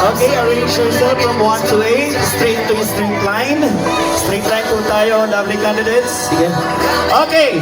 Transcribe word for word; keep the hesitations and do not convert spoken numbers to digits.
Okay, arrange yourself from one to eight, straight to straight line. Straight line po tayo, lovely candidates. Sige. Okay,